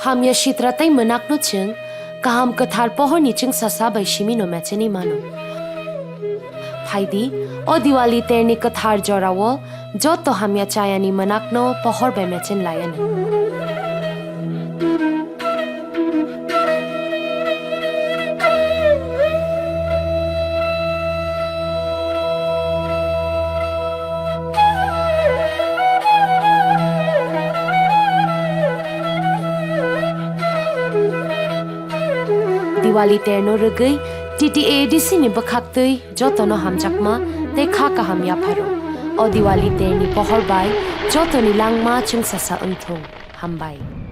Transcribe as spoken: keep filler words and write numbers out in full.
Hamya sitra tei mwnakno chwng kaham kwthar pohorni chwngsasa bai simino mechenwi mano. Phaidi, o Diwali terni kwthar jorao joto hamya chayani mwnakno pohor bai mechen laianw. Diwali terno rwgwi T T A A D C ni bwkhaktwi jotono hamjakma tei kha kaham yapharo. O Diwali terni pohor bai jotoni langma chwngsasa wngthung. Hambai.